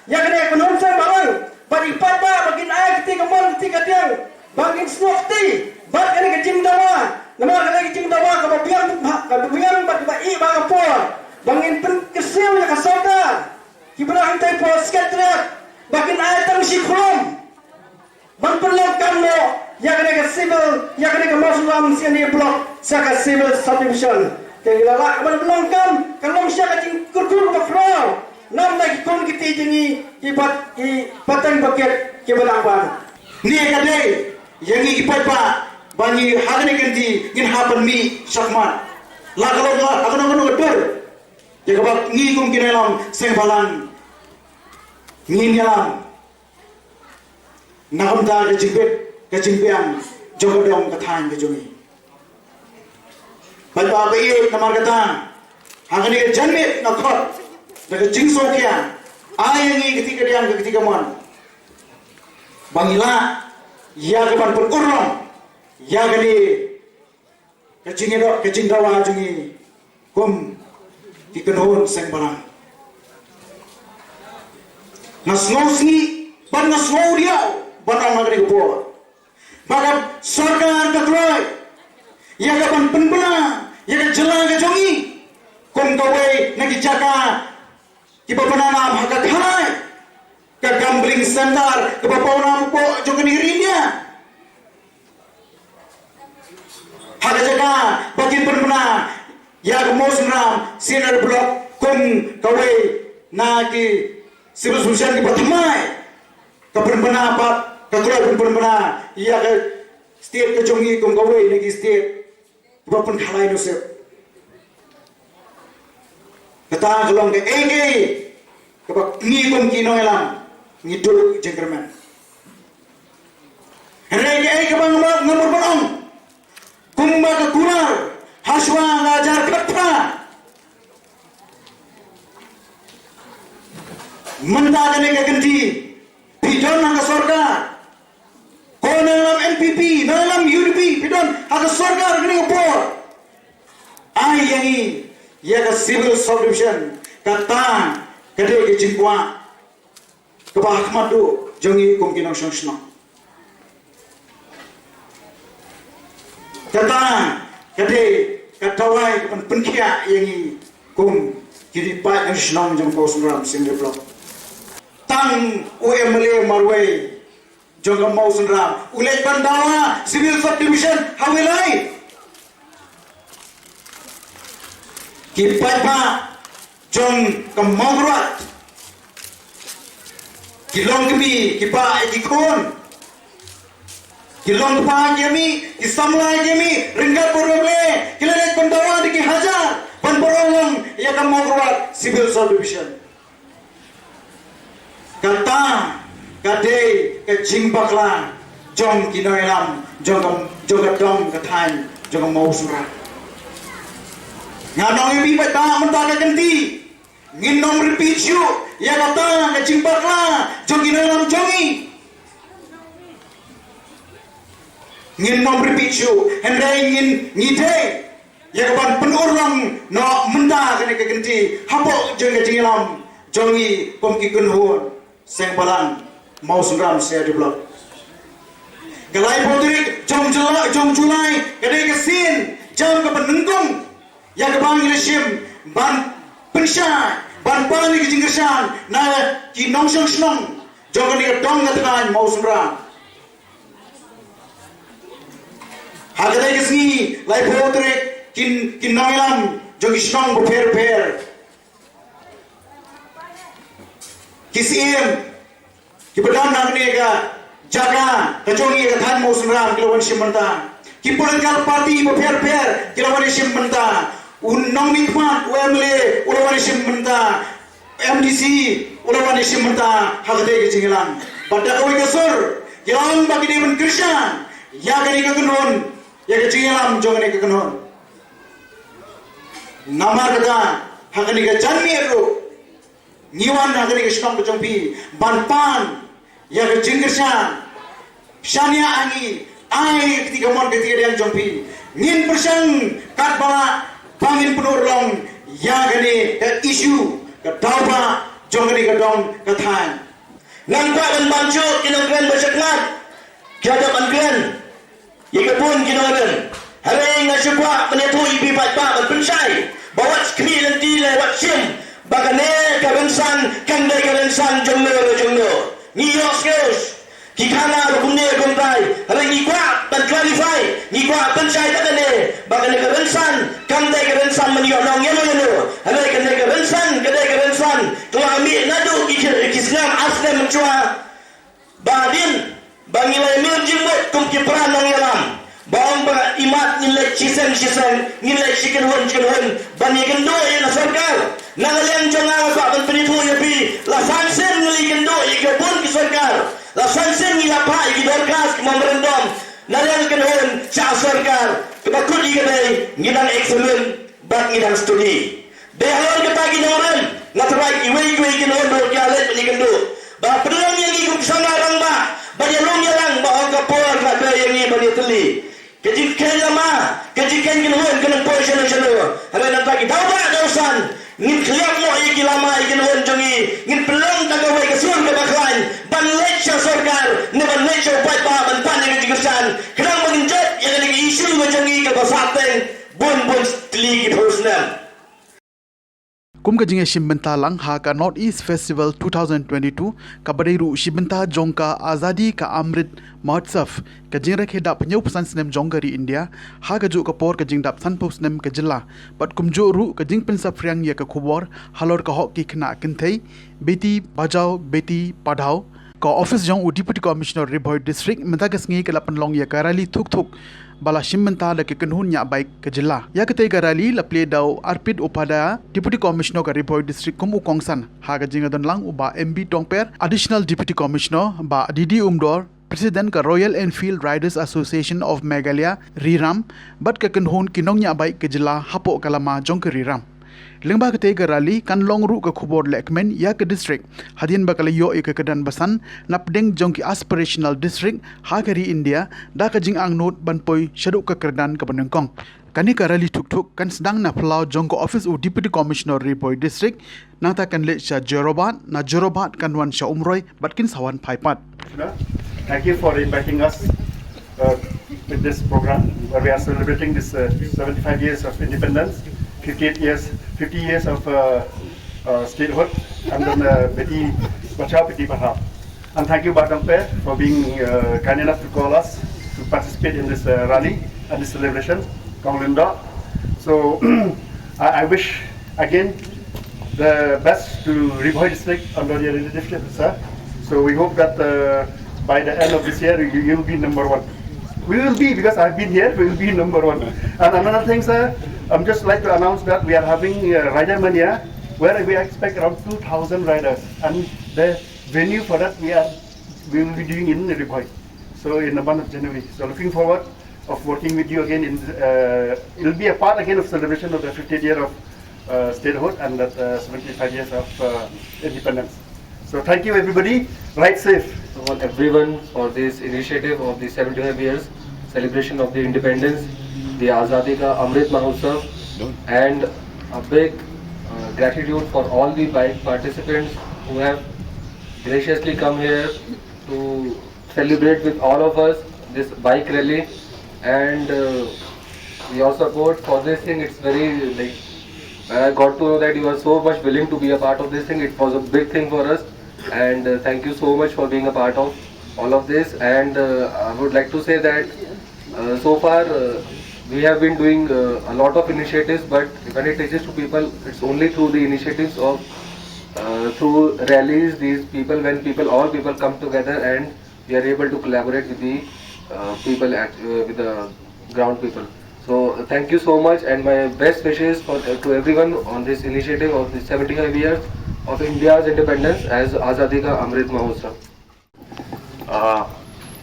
ïa kane ka kynhun seng bhalang bad ki paidbah ba kin ai kti kamon kti kadiang, ba kin snoh kti bad kane ka jingdawa. Namar kane ka jingdawa kaba biang, kaba biang bad kaba ïeh bha ka por ba ngin pynkyrsiew ïa ka sorkar, kiba la hangtai por Secretariat, ba kin ai tang shi khulom ban pynlong kam noh ïa kane ka Civil, ïa kane ka Mawsynram C and D Block sha ka Civil Subdivision. Te ngi la lah ban pynlong kam, kan long sha ka jingkyrkhu bakhraw na ka bynta ki khun ki kti jong ngi, ki pat, ki pateng bakit kiba dang wan. Ni ka dei ïa ngi ki paidbah ba ngi ha kane ka kynti ngin hap ban mih shakhmat. La ka long ha kano kano ka dur, ïa kaba ngi kum ki nongïalam seng bhalang ngin ïalam na ka bynta ka jingbit ka jingbiang jong ka dong ka thaiñ ka jong ngi. Paidbah ba ïeit, namar kata ha kane ka janmiet nga khot da ka jingsngewkhia, ai ïa ngi ka kti kadiang ka kti kamon ba ngi lah ïa ka ban pynurlong ïa kane ka jingïaroh, ka jingdawa jong ngi kum ki kynhun seng bhalang. Nga sngewsih bad nga sngew riaw ban ong ha kane ka por ba ka sorkar ka kloi ïa ka ban pynbna ïa ka jylla ka jong ngi kum kawei na ki jaka kiba pawnam ha ka khanai, ka gambling center kaba pawnam hapoh jong kane ka ri India. Ha ka jaka ba kin pynbna ïa ka Mawsynram C and D Block kum kawei na ki civil subdivision kiba thymmai, ka pynbna pat, ka kloi pynbna ïa ka state ka jong ngi kum kawei na ki state kiba pynkhalai nusip. Kata ka long kaei kaei kaba ngi kum ki nongïalam ngi duh jingkyrmen. Hynrei kaei kaba nga, nga mut ban ong kumba ka kular ha shuwa ka hajar khatphra, mynta kane ka kynti phi don ha ka sorkar. Ko nongïalam N P P, nongïalam U D P, phi don ha ka sorkar kane ka por. Ai ïa ngi ïa ka civil subdivision, kata ka dei ka jingkwah kaba ha khmat duh jong ngi kum ki nongshong shnong. Kata ka dei ka dawai ka ban pynkhiah ïa ngi kum ki paid nongshong shnong jong ka Mawsynram C and D Block. Tang u M L A marwei jong ka Mawsynram u leit ban dawa civil subdivision ha Wei Lai. Ki paidbah jong ka Mawkyrwat, ki longkmie, ki bah, ki khun, ki longkpa, ki mei, ki samla, ki mei, ryngkat bad u M L A, ki la leit ban dawa da ki hajar ban pynurlong ïa ka Mawkyrwat civil subdivision. Kata ka dei ka jingbakla jong ki nongïalam jong ka, jong ka dong ka thaiñ jong ka Mawsynram. Nga ong ïa phi ba mynta ka kynti ngin ym repeat shuh ïa kata ka jingbakla jong ki nongïalam jong ngi. Ngin ym repeat shuh, hynrei ngin, ngi dei ïa ka ban pynurlong noh mynta kane ka kynti hapoh jong ka jingïalam jong ngi kum ki kynhun seng bhalang Mawsynram C and D Block. Ka laiphew tarik jong July, jong July ka dei ka sien jam kaba nyngkong ïa kaba ngi la shim ban pynshai, ban pan ïa ka jingkyrshan na ki nongshong shnong jong kane ka dong ka thaiñ Mawsynram. Ha kata ka sngi laiphew tarik, kin, ki nongïalam jong ki shnong bapher bapher, ki syiem, Kiba don ha kane ka jaka ka jong ngi ka thaiñ Mawsynram ki la wan shim bynta. Ki political party bapher bapher ki la wan shim bynta. U nongmihkhmat u M L A u la wan shim bynta. M D C u la wan shim bynta ha katei ka jingïalang. Bad da kawei ka sur ki la ong ba ki dei ban kyrshan ïa kane ka kynhun, ïa ka jingïalam jong kane ka kynhun. Namar kata ha kane ka janmiet ruh ngi wan ha kane ka shnong ka jong phi ban pan ïa ka jingkyrshan. Shaniah ha ngi, ai ka kti kamon ka kti kadiang jong phi. Ngin pyrshang katba lah ba ngin pynurlong ïa kane ka issue, ka daw ba jong kane ka dong ka thaiñ. Ngan kwah ban banjur ki nongkren ba shakmat ki hap ban kren ïa ka bun ki nongrim. Hynrei nga shu kwah ban ïathuh ïa phi paidbah ban pynshai ba wat khmih lynti leh wat shim ba kane ka rynsan kan dei ka rynsan jong no jong no. Ngi ïohsngew ki khana ba kumne kumtai. Hynrei ngi kwah ban clarify, ngi kwah pynshai ba kane, ba kane ka rynsan kam dei ka rynsan ban ïoh nong ïa no ïa no. Hynrei kane ka rynsan ka dei ka rynsan ka la mih naduh ki, ki snem ar snem mynshuwa. Ba hadien ba ngi la ïamih jingmut kum ki para nongïalam ba ong ba imat ngin leit shisien shisien, ngin leit shi kynhun shi kynhun ban ïakynduh ïa ka sorkar. Na ka liang jong nga nga kwah ban pynithuh ïa phi, la san sien ngi la ïakynduh ïa ka bun ki sorkar, la san sien ngi la phah ïa ki dorkhas ki memorandum na liang kynhun sha sorkar. Kaba kut ïa ka dei ngi dang examine bad ngi dang study. Dei halor kata ki nongrim nga tharai kiwei kiwei ki nongrim ruh ki la leit ban ïakynduh ba pynlong ïa ngi kum ki samla rangbah ban ïalum ïalang ba ong ka por ka dei ïa ngi ban ïatylli. Ka jingkheiñ lama, ka jingkheiñ kynhun ka nang poi shano shano. Hynrei nangta ki daw ba daw san ngin khlieh noh ïa ki lama ïa ki kynhun jong ngi, ngin pynlong tang kawei ka sur kaba khlaiñ ban leit sha sorkar ne ban leit sha u paidbah ban pan ïa ka jingkyrshan. Khnang ba ngin jop ïa kane ka issue ka jong ngi kaba sahteng bun bun tylli ki phew snem. Kum ka jingïashim bynta lang ha ka North East Festival two thousand twenty-two, kaba dei ruh shi bynta jong ka Azadi ka Amrit Mahotsav, ka jingrakhe dap hynñiewphew san snem jong ka ri India, ha kajuh ka por ka jingdap sanphew snem ka jylla, bad kumjuh ruh ka jingpynsaphriang ïa ka khubor halor ka hok ki khynnah kynthei, Beti Bachao Beti Padhao. Ka ophis jong u Deputy Commissioner Ri Bhoi District mynta ka sngi ka la pynlong ïa ka rally thuk thuk ba la shim bynta da ka kynhun ñiah bike ka jylla. Ïa katei ka rally la plie da u Arpit Upadhyaya, Deputy Commissioner ka Ri Bhoi District kum u kongsan, ha ka jingïadonlang u Bah M B Tongper, Additional Deputy Commissioner, Bah D D Umdor, President ka Royal Enfield Riders Association of Meghalaya, Riram, bad ka kynhun ki nongñiah bike ka jylla hapoh ka lama jong ka Riram. Lyngba katei ka rally kan long ruh ka khubor lehkmen ïa ka district hadien ba ka la ïoh ïa ka kyrdan basan napdeng jong ki aspirational district ha ka ri India da ka jingangnud ban poi shaduh ka kyrdan kaba nyngkong. Kane ka rally thuk thuk kan sdang na phyllaw jong ka ophis u Deputy Commissioner Ri Bhoi District, nangta kan leit sha Jorabat, na Jorabat kan wan sha Umroi bad kin sa wan phai pat. Thank you for inviting us uh, with this program where we are celebrating this uh, seventy-five years of independence, fifty-eight years, fifty years of uh, uh, statehood, and then uh, Beti Bachao Beti Padhao. And thank you, Bah Tongper, for being uh, kind enough to call us to participate in this uh, rally and this celebration, Kong Lyngdoh. So I, I wish again the best to Ri Bhoi District under your leadership, sir. So we hope that uh, by the end of this year, you, you'll be number one. We will be, because I've been here, we will be number one. And another thing, sir, I'm just like to announce that we are having uh, Rider Mania, where we expect around two thousand riders. And the venue for that, we are we will be doing in Ri Bhoi. So in the month of January. So looking forward of working with you again. In uh, it'll be a part again of celebration of the fiftieth year of uh, statehood and that uh, seventy-five years of uh, independence. So thank you, everybody. Ride safe. I want everyone for this initiative of the seventy-five years celebration of the independence, the Azadi Ka Amrit Mahotsav, and a big uh, gratitude for all the bike participants who have graciously come here to celebrate with all of us this bike rally and uh, your support for this thing. It's very, like, when I got to know that you are so much willing to be a part of this thing, it was a big thing for us. And uh, thank you so much for being a part of all of this. And uh, I would like to say that uh, so far uh, we have been doing uh, a lot of initiatives, but when it reaches to people, it's only through the initiatives of uh, Uh, through rallies, these people, when people, all people come together and we are able to collaborate with the uh, people at uh, with the ground people. So uh, thank you so much, and my best wishes for uh, to everyone on this initiative of the seventy-five years of India's independence as Azadi Ka Amrit Mahotsav. Uh,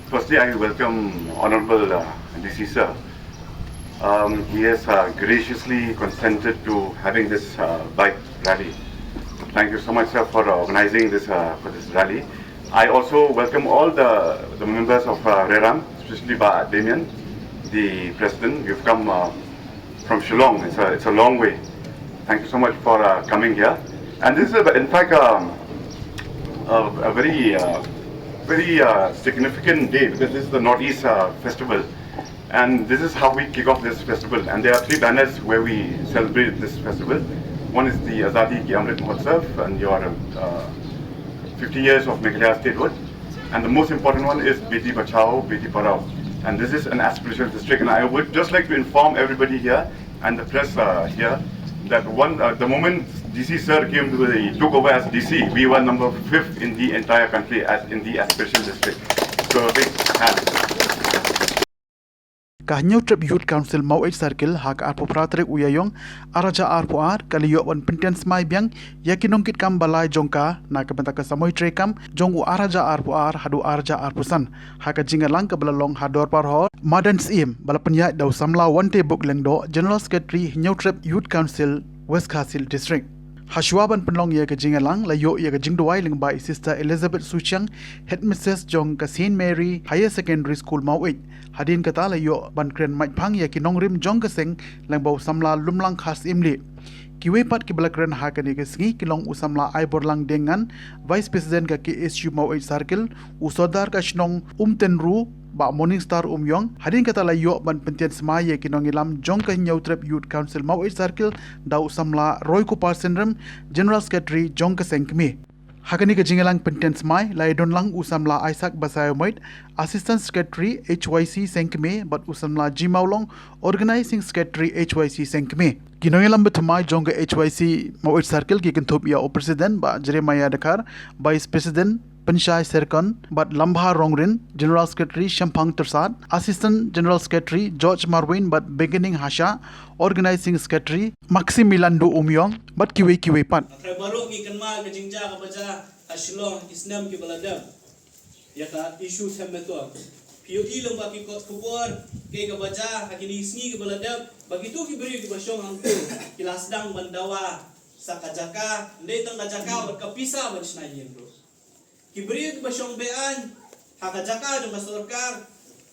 firstly, I welcome Honorable uh, D C sir. Um, he has uh, graciously consented to having this uh, bike rally. Thank you so much, sir, for organizing this uh, for this rally. I also welcome all the, the members of uh, RERAM, especially Bah Damien, the president. You've come uh, from Shillong. It's a, it's a long way. Thank you so much for uh, coming here. And this is, a, in fact, um, a, a very, uh, very uh, significant day because this is the Northeast uh, Festival. And this is how we kick off this festival. And there are three banners where we celebrate this festival. One is the Azadi Ki Amrit Mahotsav, and your uh, fifty years of Meghalaya statehood. And the most important one is Beti Bachao, Beti Padhao. And this is an aspirational district. And I would just like to inform everybody here and the press uh, here that one, uh, the moment D C sir came to the, took over as D C, we were number fifth in the entire country as in the aspirational district. So a big hand. Ka Hynñiewtrep Youth Council Maweit Circle ha ka arphew phra tarik u Ïaïong ar hajar arphew ar ka la ïoh ban pyntian smai biang ïa ki nongkitkam ba lai jong ka na ka bynta ka samoi treikam jong u ar hajar arphew ar haduh ar hajar arphew san ha ka jingïalang kaba la long ha Dorbar Hall Madan Syiem ba la pynïaid da u samla Wantebok Lyngdoh, General Secretary Hynñiewtrep Youth Council, West Khasi Hills District. Hashwa ban pynlong ïa ka jingïalang la ïoh ïa ka jingduwai lyngba i Sister Elizabeth Suchiang, Headmistress jong ka Saint Mary Higher Secondary School Maweit. Hadien kata la ïoh ban kren maitphang ïa ki nongrim jong ka seng lyngba u samla Lumlang Khar Syiemlieh. Kiwei pat kiba la kren ha kane ka sngi ki long u samla Aiborlang Diengngan, Vice President ka K S U Maweit Circle, u Sordar ka shnong Umtynru, Bah Morningstar Umïong. Hadien kata la ïoh ban pyntian smai ïa ki nongïalam jong ka Hynñiewtrep Youth Council Maweit Circle da u samla Roykupar Synrem, General Secretary jong ka seng kmie. Ha kane ka jingïalang pyntian smai la ïadon lang u samla Isaac Basaiawmoit, Assistant Secretary H Y C seng kmie, bad u samla G Mawlong, Organizing Secretary H Y C seng kmie. Ki nongïalam bathymmai jong ka H Y C Maweit Circle ki kynthup ïa u President Bah Jeremiah Dkhar, Vice President Pynshai Serkon, bad Lambha Rongrin, General Secretary Shemphang Tyrsad, Assistant General Secretary George Marwin bad Beginning Hasha, Organizing Secretary Maximiliano Umïong, bad kiwei kiwei pat. Nga trai baroh ngi kynmaw ka jingjia kaba jia ha Shillong ha ki snem kiba la dep ïa ka issue Them Metor. Phi ïohi lyngba ki kot khubor kaei kaba jia ha kine ki sngi kiba la dep, ba kito ki briew kiba shong hangto ki la sdang ban dawa sa ka jaka, ym dei tang ka jaka bad ka pisa ban shna ïing ruh. Ki briew kiba shong be-aiñ ha ka jaka jong ka sorkar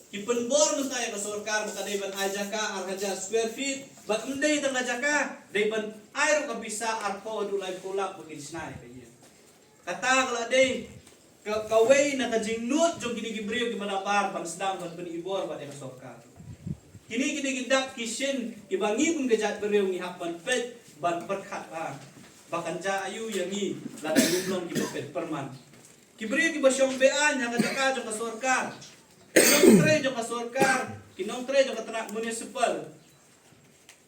ki pynbor mynta ïa ka sorkar ba ka dei ban ai jaka ar hajar square feet, bad ym dei tang ka jaka, dei ban ai ruh ka pisa arphew haduh laiphew lak ba kin shna ïa ka ïing. Kata ka la dei ka, kawei na ka jingnud jong kine ki briew kiba nabar ban sdang ban pynibor bad ïa ka sorkar. Kine, kine ki dak ki shin kiba ngi bun ka jaitbynriew ngi hap ban peit ban pyrkhat bha ba kan jia aïu ïa ngi lada ngim long kiba peit pyrman. Ki briew kiba shong be-aiñ ha ka jaka jong ka sorkar, ki nongtrei jong ka sorkar, ki nongtrei jong ka tnat municipal,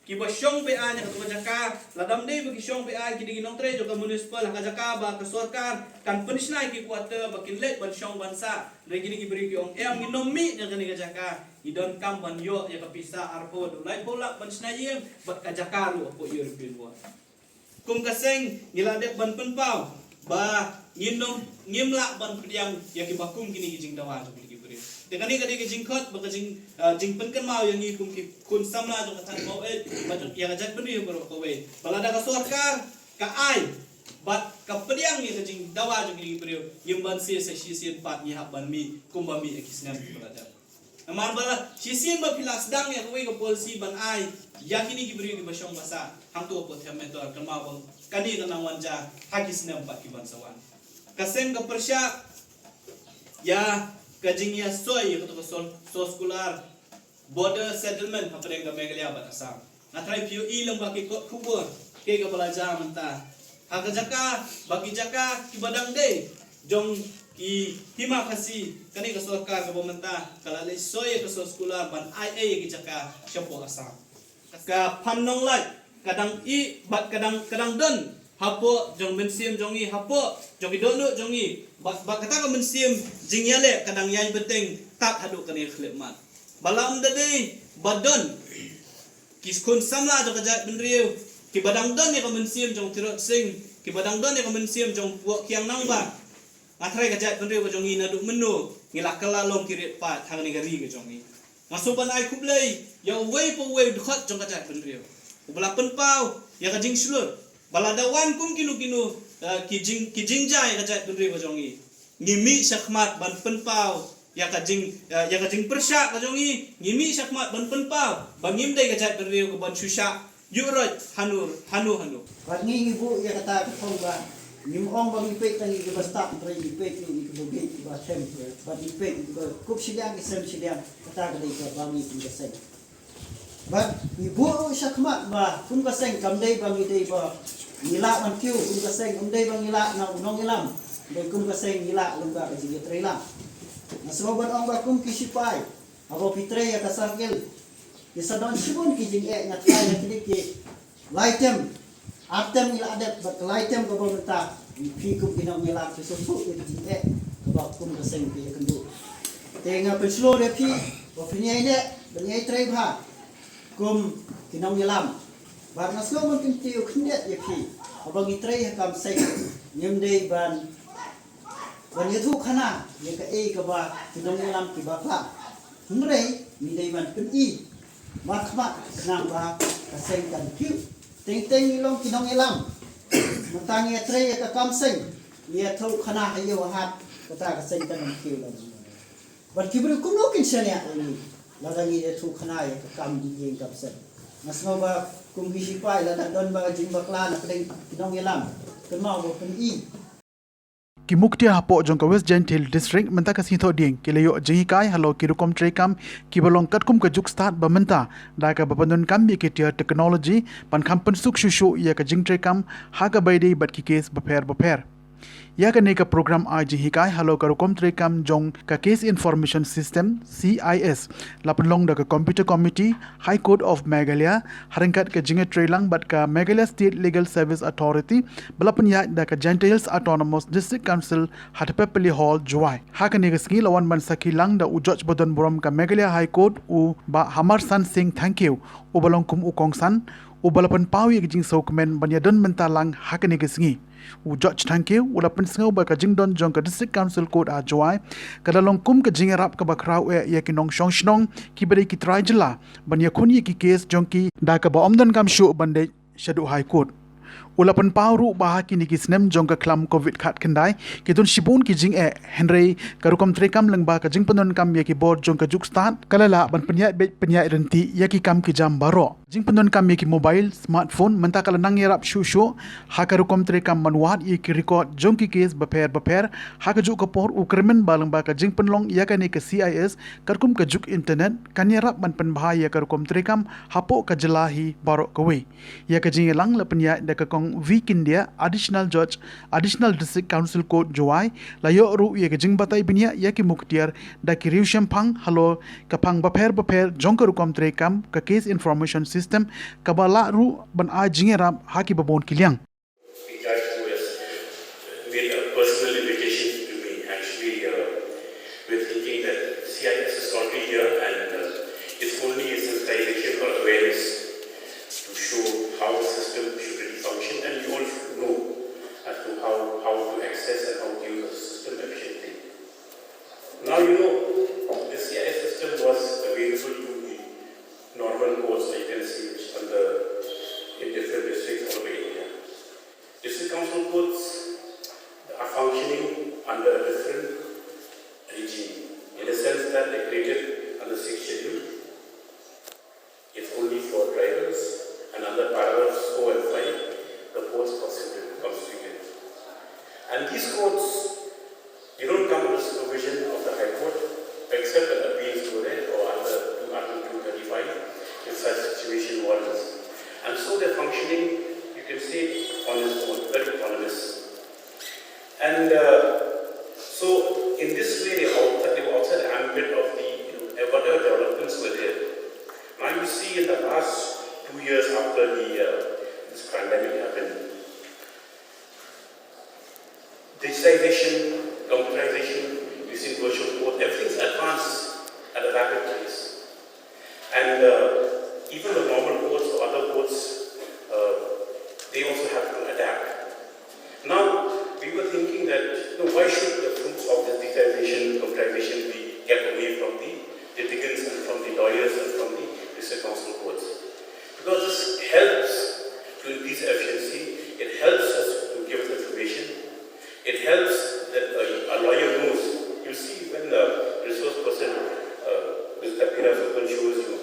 kiba shong be-aiñ ha kata ka jaka, lada ym dei ba ki shong be-aiñ, ki dei ki nongtrei jong ka municipal ha ka jaka ba ka sorkar kan pynshna ïa ki quarter ba kin leit ban shong ban sah. Hynrei kine ki briew ki ong em, ngin ym mih na kane ka jaka, ngi donkam ban ïoh ïa ka pisa arphew haduh laiphew lak ban shna ïing bad ka jaka ruh hapoh European War. Kum ka seng ngi la dep ban pynpaw ba ngin ym, ngim lah ban pdiang ïa kiba kum kine ki jingdawa jong kine ki briew. Te kane ka dei ka jingkhot bad ka jing, ah, jingpynkynmaw ïa ngi kum ki khun samla jong ka thaiñ Maweit bad ïa ka jaitbynriew baroh kawei ba lada ka sorkar ka ai bad ka pdiang ïa ka jingdawa jong kine ki briew, ngim banse sa shisien pat ngi hap ban mih kumba mih ha ki snem kiba la dep. Namar ba shisien ba phi la sdang ïa kawei ka policy ban ai ïa kine ki briew kiba shong ba sah hangto hapoh Them Metor, kynmaw ba kane kan nang wan jia ha ki snem pat ki ban sa wan. Ka seng ka pyrshah ïa ka jingïasoi ïa kato ka sor, sor sekular border settlement hapdeng ka Meghalaya bad Assam. Nga trai phi ïohi lyngba ki kot khubor kaei kaba la jia mynta ha ka jaka ba ki jaka kiba dang dei jong ki Hima Khasi, kane ka sorkar kaba mynta ka la leit soi ïa ka sor sekular ban ai ei ïa ki jaka shapoh Assam. Ka Phan Nonglait ka dang ih bad ka dang, ka dang don Hapoh jong mynsiem jong ngi, hapoh jong ki dohnud jong ngi. Ba, ba kata ka mynsiem jingïaleh ka dang ïai bteng tad haduh kane ka khyllipmat. Ba la ym da dei ba don ki khun samla jong ka jaitbynriew kiba dang don ïa ka mynsiem jong Tirot Sing, kiba dang don ïa ka mynsiem jong Pohkiang Nangbah. Nga tharai ka jaitbynriew ka jong ngi naduh mynno ngi la kylla long ki riat paid ha kane ka ri ka jong ngi. Nga sngewbha ban ai khublei ïa uwei pa uwei u dkhot jong ka jaitbynriew uba la pynpaw ïa ka jingshlur ba lada wan kum kino kino, eh, ki jing, ki jingjia ïa ka jaitbynriew ka jong ngi, ngi mih shakhmat ban pynpaw ïa ka jing, eh, ïa ka jingpyrshah ka jong ngi, ngi mih shakhmat ban pynpaw ba ngim dei ka jaitbynriew kaban shu shah ïuh roit hano hano hano. Bad ngi ngi buh ïa kata ka thong ba ngim ong ba ngi peit tang ïa kiba stad, hynrei ngi peit ïa kiba bieit, kiba them, bad ngi peit ïa kiba kup shiliang ki sem shiliang. Kata ka dei kaba ngi kum ka seng. Bad ngi buh ruh shakhmat ba kum ka seng kam dei ba ngi dei ba ngi lah ban kiew, kum ka seng kam dei ba ngi lah na u nongïalam, dei kum ka seng ngi lah lyngba ka jingïatreilang. Nga sngewbha ban ong ba kum ki shipai haba phi trei ïa ka circle, ki sa don shibun ki jingeh. Nga tharai ïa kine ki lai term, ar term ngi la dep, bad ka lai term kaba mynta phi kum ki nongïalam phi sngewthuh ïa ki jingeh kaba kum ka seng phi ïakynduh. Te nga pynshlur ïa phi ba phin ïai leh ban ïai trei bha kum ki nongïalam. Bad nga sngew ban kyntiew khyndiat ïa phi, haba ngi trei ha kam seng ngim dei ban ban ïathuh khana ïa kaei kaba ki nongïalam ki bakla. Hynrei ngi dei ban pyni markhmat khnang ba ka seng kan kiew. Teng teng ngi long ki nongïalam, mynta ngi ïatrei ïa ka kam seng, ngi ïathuh khana ha ïew ha hat, kata ka seng kan ym kiew lem. Bad ki briew kumno kin shaniah ïa ngi lada ngi ïathuh khana ïa ka kam ïing kam sem? Nga sngew ba kum ki shipai, lada don ba ka jingbakla na pdeng ki nongïalam, kynmaw ba pyni. Ki Muktiar hapoh jong ka West Jaintia Hills District mynta ka sngi Thohdieng ki la ïoh jinghikai halor ki rukom treikam kiba long katkum ka juk stad ba mynta, da kaba pyndonkam ïa ki tiar technology ban kham pynsuk shuh shuh ïa ka jingtreikam ha kaba ïadei bad ki kes bapher bapher. Ïa kane ka program ai jinghikai halor ka rukom treikam jong ka Case Information System, C I S, la pynlong da ka Computer Committee, High Court of Meghalaya, ha ryngkat ka jingïatreilang bad ka Meghalaya State Legal Service Authority, ba la pynïaid da ka Jaintia Hills Autonomous District Council ha Thepepeli Hall, Jowai. Ha kane ka sngi la wan ban sakhi lang da u Judge badonburom ka Meghalaya High Court, u Bah Hamarsan Singh Thangkhiew, uba long kum u kongsan, uba la pynpaw ïa ka jingsngewkmen ban ïadon bynta lang ha kane ka sngi. U Judge Thangkhiew u la pynsngew ba ka jingdon jong ka District Council Court ha Jowai ka la long kum ka jingïarap kaba khraw eh ïa ki nongshong shnong kiba dei ki trai jylla ban ïakhun ïa ki kes jong ki, da kaba ym donkam shuh ban dei shaduh High Court. U la pynpaw ruh ba ha kine ki snem jong ka khlam Covid khatkhyndai ki don shibun ki jingeh, hynrei ka rukom treikam lyngba ka jingpyndonkam ïa ki bor jong ka juk stad ka la lah ban pynïaid beit pynïaid ryntih ïa ki kam ki jam baroh. Jingpyndonkam ïa ki mobile, smartphone, mynta ka la nang ïarap shuh shuh ha ka rukom treikam ban wad ïa ki record jong ki kes bapher bapher. Ha kajuh ka por u kyrmen ba lyngba ka jingpynlong ïa kane ka C I S katkum ka juk internet kan ïarap ban pynbha ïa ka rukom treikam hapoh ka jylla hi baroh kawei. Ïa ka jingïalang la pynïaid da ka Kong V Kindia, Additional Judge, Additional District Council Court, Jowai, la ïoh ruh ïa ka jingbatai bniah ïa ki Muktiar da ki riewshemphang halor ka phang bapher bapher jong ka rukom treikam ka Case Information System, kaba lah ruh ban ai jingïarap ha kiba bun ki liang. Made a personal invitation to me, actually, uh, we're thinking that C I S is already here and, uh, it's only a sensitization or awareness to show how the system should really function, and we all know as to how, how to access and how to use the system efficiently. Now, you know, the C I S system was available to the normal courts, I can say, which under, in different districts all over India. District council courts are functioning under a different regime, in the sense that they created under Sixth Schedule. It's only for tribals, and under paragraphs four and five, the courts constituted, constituted. And these courts, they don't come under supervision of the High Court, except when appeals go there or under Article two thirty-five, if such situation warrants. And so they're functioning, you can say, on its own, very autonomous. And, uh, so, in this way, they outside, they were outside the ambit of the, you know, whatever developments were there. Now, you see, in the last two years after the, uh, this pandemic happened, Digitization, computerization, using virtual court, everything's advanced at a rapid pace. And uh, even the normal courts or other courts, uh, they also have to adapt. Now, we were thinking that, you know, why should the fruits of this digitization, computerization be kept away from the litigants and from the lawyers and from the district council courts? Because this helps to increase efficiency, it helps us to give us information, it helps that a, a lawyer knows. You see, when the resource person, uh, Mister Pira Sukun shows you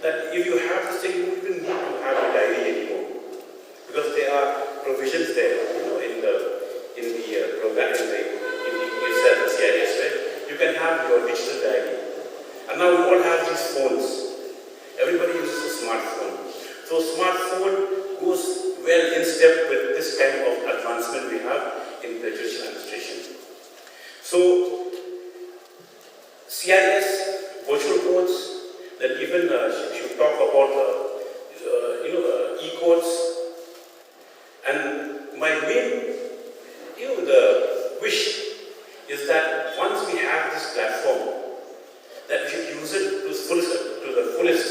that if you have this thing, you don't even need to have a diary anymore, because there are provisions there, you know, in the in the uh, program in the in the itself, the C I S, right? You can have your digital diary, and now we all have these phones. Everybody uses a smartphone. So smartphone goes well in step with this kind of advancement we have in the judicial administration. So C I S, virtual courts, then even uh, she, she talk about uh, uh, you know uh, e-courts. And my main, you know, the wish is that once we have this platform, that we should use it to fullest, to the fullest.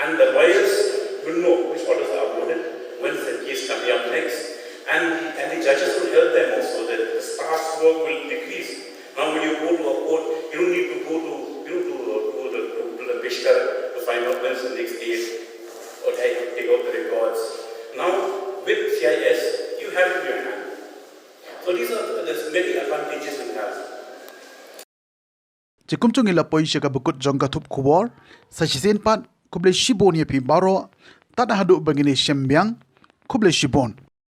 And the lawyers will know which orders are awarded, when's the case coming up next. And, and the judges will help them also, that the staff's work will decrease. Now, when you go to a court, you don't need to go to, you know, to, to, the, to, to the Peshkar to find out when's the next case, or take out the records. Now, with C I S, you have it in your hand. So these are the many advantages we have. Te kumta ngi la poi sha kaba kut jong ka thup khubor. Sa shisien pat, khublei shibun ïa phi baroh. Tad haduh ba ngin ïashem biang, khublei shibun.